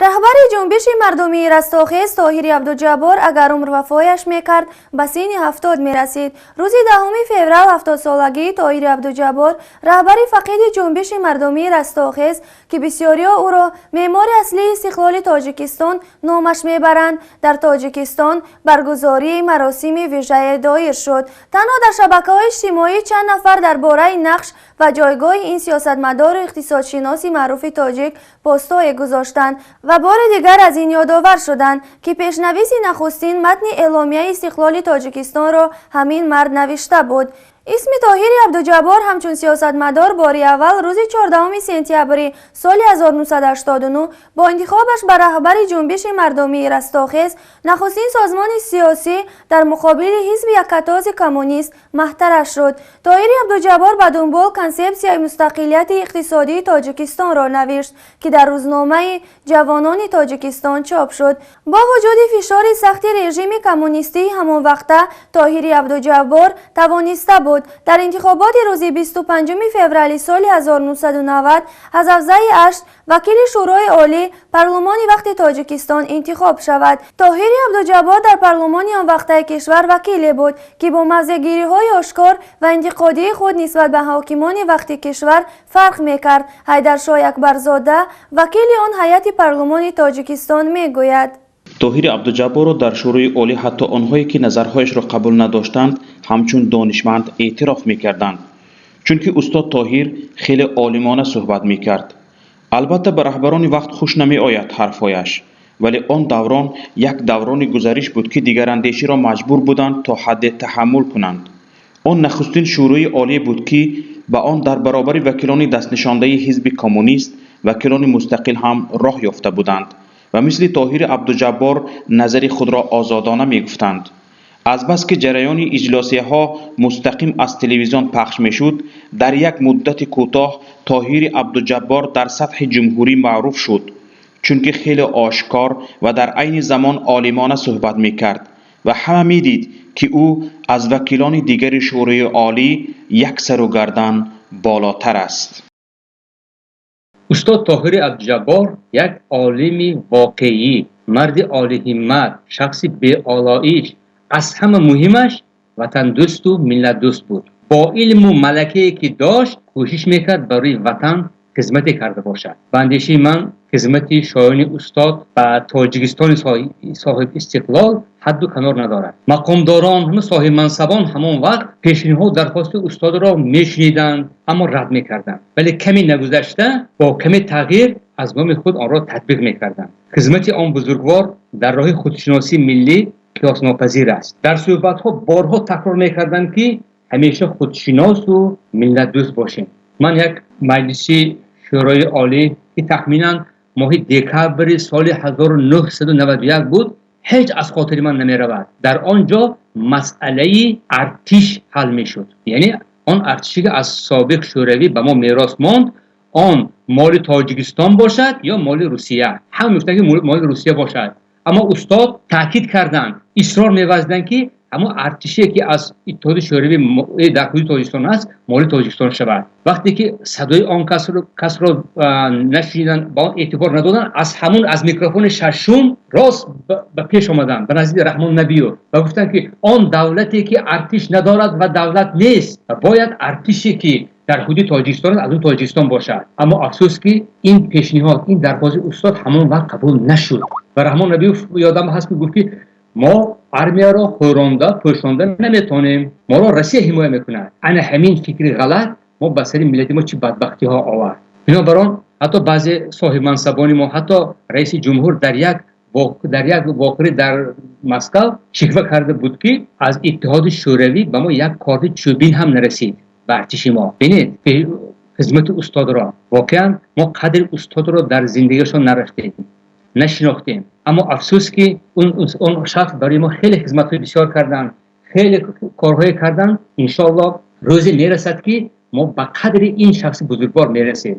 Раҳбари ҷунбиши мардумии Растохез Тоҳири Абдуҷаббор агар умр вафояш мекард, ба синни 70 мерасид. Рӯзи 10 феврал 70-солагии Тоҳири Абдуҷаббор, раҳбари фақиди ҷунбиши мардумии Растохез, ки бисёриҳо ӯро меъмори аслии истиқлоли Тоҷикистон номаш мебаранд, дар Тоҷикистон баргузории маросими вижае доир шуд. Танҳо дар шабакаҳои иҷтимоӣ чанд нафар дар бораи нақш ва ҷойгоҳи ин сиёсатмадору иқтисодшиноси маъруфи тоҷик постҳое гузоштанд ва бори дигар аз ин ёдовар шуданд, ки пешнависи нахустин матни эъломияи истиқлоли Тоҷикистонро ҳамин мард навишта буд. Исми Тоҳири Абдуҷаббор ҳамчун сиёсатмадор бори аввал рӯзи 14 сентябри соли 1989 бо интихобаш ба раҳбари ҷунбиши мардумии Растохез, нахустин созмони сиёсӣ дар муқобили ҳизби яккатоби коммунист, маҳтараш шуд. Тоҳири Абдуҷаббор ба дунбол консепсияи мустақилияти иқтисодии Тоҷикистонро навишт, ки дар рӯзномаи «Ҷавонони Тоҷикистон» чоп шуд. Бо вуҷуди фишори сахти режими коммунистии ҳамонвақта, Тоҳири Абдуҷаббор тавониста буд дар интихоботи рӯзи 25 феврали соли 1990 аз ҳавзаи Ашт вакили Шӯрои Олӣ, парлумони вақти Тоҷикистон, интихоб шавад. Тоҳири Абдуҷаббор дар парлумони он вақтаи кишвар вакиле буд, ки бо мавзеъгириҳои ошкор ва интиқодии худ нисбат ба ҳокимони вақти кишвар фарқ мекард. Ҳайдаршоҳ Акбарзода, вакили он ҳайати парлумони Тоҷикистон, мегӯяд: Тоҳири Абдуҷабборро дар Шӯрои Олӣ ҳатто онҳое, ки назарҳояшро қабул надоштанд, ҳамчун донишманд эътироф мекарданд, чунки устод Тоҳир хеле олимона суҳбат мекард. Албатта, ба раҳбарони вақт хуш намеояд ҳарфҳояш, вале он даврон як даврони гузариш буд, ки дигарандеширо маҷбур буданд то ҳадде таҳаммул кунанд. Он нахустин Шӯрои Олие буд, ки ба он дар баробари вакилони дастнишондаи ҳизби коммунист вакилони мустақил ҳам роҳ ёфта буданд ва мисли Тоҳири Абдуҷаббор назари худро озодона мегуфтанд. Азбаски ҷараёни иҷлосияҳо мустақим аз телевизион пахш мешуд, дар як муддати кӯтоҳ Тоҳири Абдуҷаббор дар сатҳи ҷумҳурӣ маъруф шуд, чунки хеле ошкор ва дар айни замон олимона суҳбат мекард ва ҳама медид, ки ӯ аз вакилони дигари Шӯрои Олӣ як сару гардан болотар аст. Устод Тоҳири Абдуҷаббор як олими воқеӣ, марди олиҳиммат, шахси беолоиш, аз ҳама муҳимаш ватандӯсту миллатдӯст буд. Бо илму малакае, ки дошт, кӯшиш мекард барои ватан хизмате карда бошад. Ба андешаи ман, хизмати шоёни устод ба Тоҷикистони соҳиб истиқлол ҳадду канор надорад. Мақомдорон, ҳама соҳибмансабон ҳамон вақт пешниҳод, дархости устодро мешуниданд, аммо рад мекарданд, вале каме нагузашта бо каме тағйир аз номи худ онро татбиқ мекарданд. Хизмати он бузургвор дар роҳи худшиносии миллӣ қиёснопазир аст. Дар суҳбатҳо борҳо такрор мекарданд, ки ҳамеша худшиносу миллатдӯст бошем. Ман як маҷлиси Шӯрои Олӣ, ки тахминан моҳи декабри соли 1991 буд, ҳеҷ аз хотири ман намеравад. Дар он ҷо масъалаи артиш ҳал мешуд, яъне он артише, ки аз собиқ Шӯравӣ ба мо мерос монд, он моли Тоҷикистон бошад ё моли Русия. Ҳама мегуфтанд, ки моли Русия бошад, аммо устод таъкид карданд, исрор меварзиданд, ки ҳамон артише, ки аз Иттиҳоди Шӯравӣ дар ҳудуди Тоҷикистон аст, моли Тоҷикистон шавад. Вақте ки садои он касро нашуниданд, ба он эътибор надоданд, аз ҳамун аз микрофони шашум рост ба пеш омаданд, ба назди Раҳмон Набиёв, ва гуфтанд, ки он давлате, ки артиш надорад ва давлат нест ва бояд артише, ки дар ҳудуди Тоҷикистон аст, аз он Тоҷикистон бошад. Аммо афсӯс, ки ин пешниҳод, ин дархости устод ҳамон вақт қабул нашуд ва Раҳмон Набиёв, ёдам ҳаст, ки гуфт, ки мо армияро хӯронда пӯшонда наметавонем, моро Россия ҳимоя мекунад. Ана ҳамин фикри ғалат мо ба сари миллати мо чӣ бадбахтиҳо овард. Бинобар он ҳатто баъзе соҳибмансабони мо, ҳатто раиси ҷумҳур дар як вохӯрӣ дар Москав шиква карда буд, ки аз Иттиҳоди Шӯравӣ ба мо як корди чӯбин ҳам нарасид ба артиши мо. Бинед хизмати устодро. Воқеан, мо қадри устодро дар зиндагиашон нарафтем, нашинохтем, аммо афсӯс, ки он шахс барои мо хеле хизматҳои бисёр карданд, хеле корҳое карданд. Иншоаллоҳ, рӯзе мерасад, ки мо ба қадри ин шахси бузургвор мерасем.